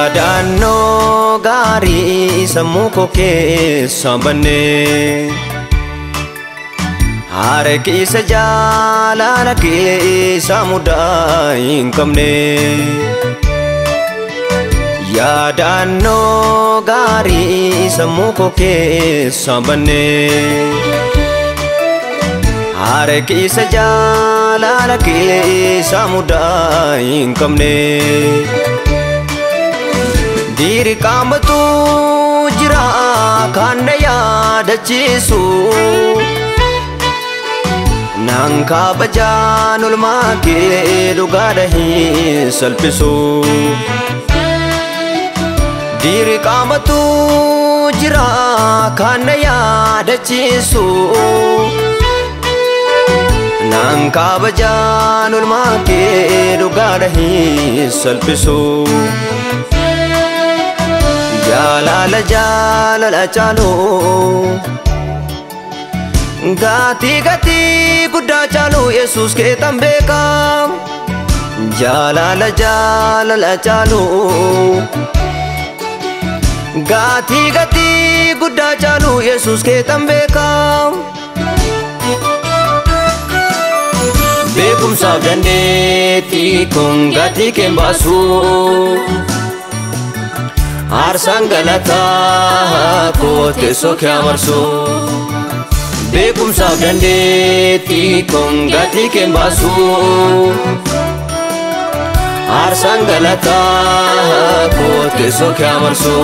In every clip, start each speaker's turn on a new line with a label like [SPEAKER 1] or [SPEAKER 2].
[SPEAKER 1] Yaadannoo gaarii sammuu koo keessa bannee harkisa jaalala keessa mudaa hin qabne. Yaadannoo gaarii sammuu koo keessa bannee harkisa jaalala keessa mudaa hin qabne. Dirqamatu jira kan na yaadachiisu Nan kabajaan oolmaa kee dhugaadha hin salphisu. Dirqamatu jira kan na yaadachiisu Nan kabajaan oolmaa kee dhugaadha hin salphisu. Jaalala jaalala caalu gatii gatii guddaa caalu Yesuus keetan beekam. Jaalala jaalala caalu gatii gatii guddaa caalu Yesuus keetan beekam. Beekumsaaf dandeettii kun gatii kee baasu. Aarsaan galataa koo teessoo kee amarsu. Beekumsaaf dandeettii kun gatii kee baasu. Aarsaan galataa koo teessoo kee amarsu.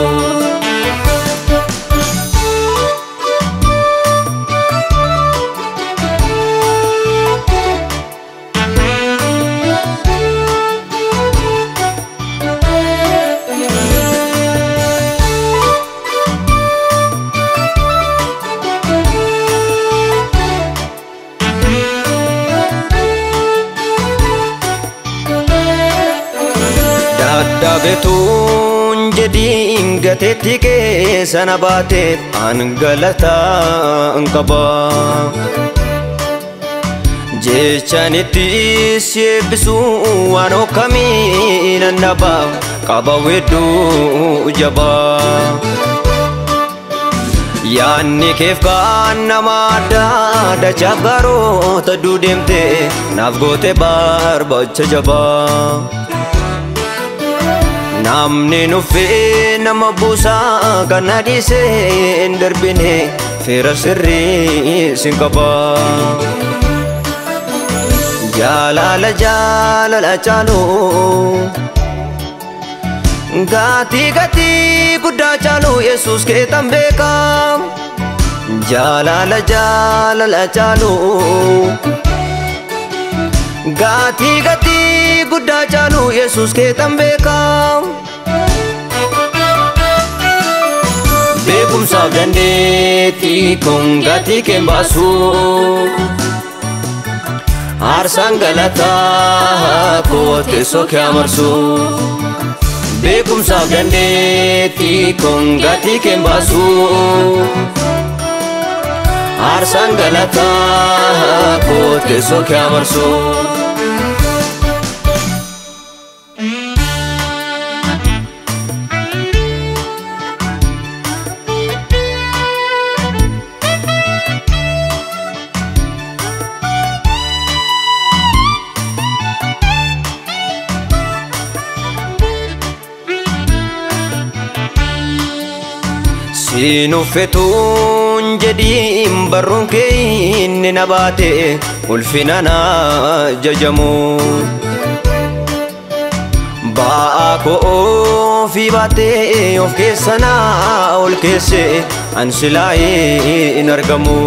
[SPEAKER 1] Dadhabeetuun jedhiin gateetti keessa na baateef an galataan qaba. Jechaan itti si eebbisu waan akkamii nan dhaba qaba weedduu jabaa. Yaanni keef kan nama addaa dachaaf garoota duudeemte naaf goote barbaacha jabaa. Namni nuffee nama buusaa kan na dhiisee hin darbine fira sirrii sin qaba. Jaalala jaalala caalu gatii gatii guddaa caalu Yesuus keetan beekam. Jaalala jaalala caalu gatii gatii guddaa caalu Yesuus keetan beekam. Beekumsaaf dandeettii kun gatii kee baasu. Aarsaan galataa koo teessoo kee amarsu. Beekumsaaf dandeettii kun gatii kee baasu. Aarsaan galataa koo teessoo kee amarsu. Si nuffetuun jedhiin barruun kee inni na baate ulfina na jajamu. Ba'aa koo ofii baatee of keessa na ol keesse an silaa hin argamu.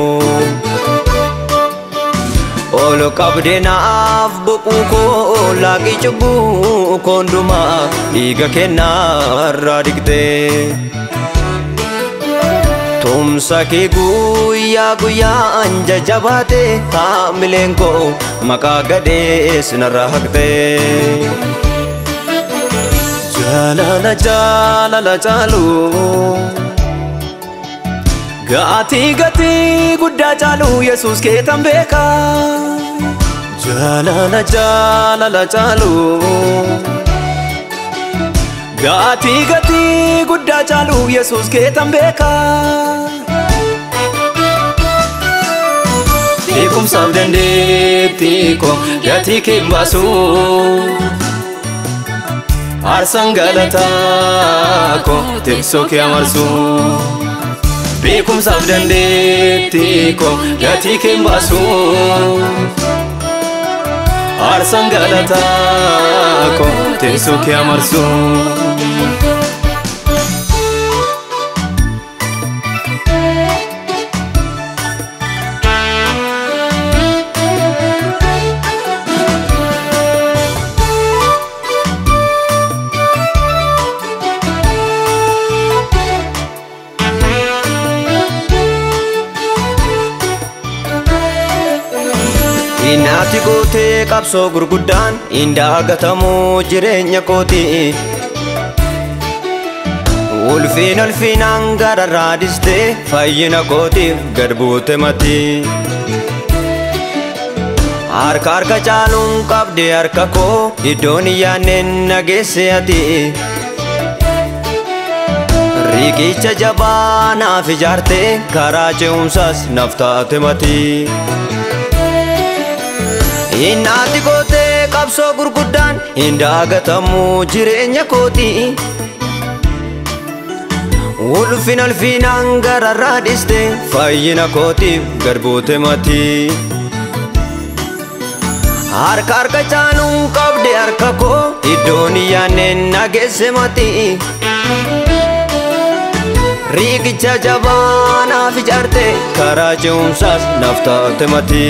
[SPEAKER 1] Ol qabdee naaf boquu koo laaqii cubbuu koo hundumaa dhiiga kennaarraa dhiqxee. Tumsa kee guyyaa guyyaan jajjabaate haamileen koo maqaa gadhee sinarraa haqxee.
[SPEAKER 2] Jaalala jaalala caalu gatii gatii guddaa caalu Yesuus keetan beeka. Jaalala jaalala caalu Gatii gatii guddaa caalu Yesuus keetan beeka. Beekumsaaf dandeettii koo gatii kee hin baasu. Aarsaan galataa koo teessoo kee amarsu. Beekumsaaf dandeettii koo gatii kee hin baasu. Aarsaan galataa koo teessoo kee amarsu.
[SPEAKER 1] Naati gootee qabsoo gurguddaan hin daagatamuu jireenya kooti. Ulfiin ulfiinaan gararraa dhistee fayyina kootiif gad buute mati. Harka harka caaluun qabde harka koo iddoon hin yaadneen na geesse ati. Riqicha jabaa naaf ijaarte karaa ce'umsaas naaf taate mati. Naati gootee qabsoo gurguddaan hin daagatamuu jireenya kooti. Ulfina ulfinaan gararraa dhiste fayyina kootiif gad buute mati. Harka harka caaluun qabde harka koo iddoon hin yaadneen na geesse mati. Riqicha jabaa naaf ijaarte karaa ce'umsaas naaf taate mati.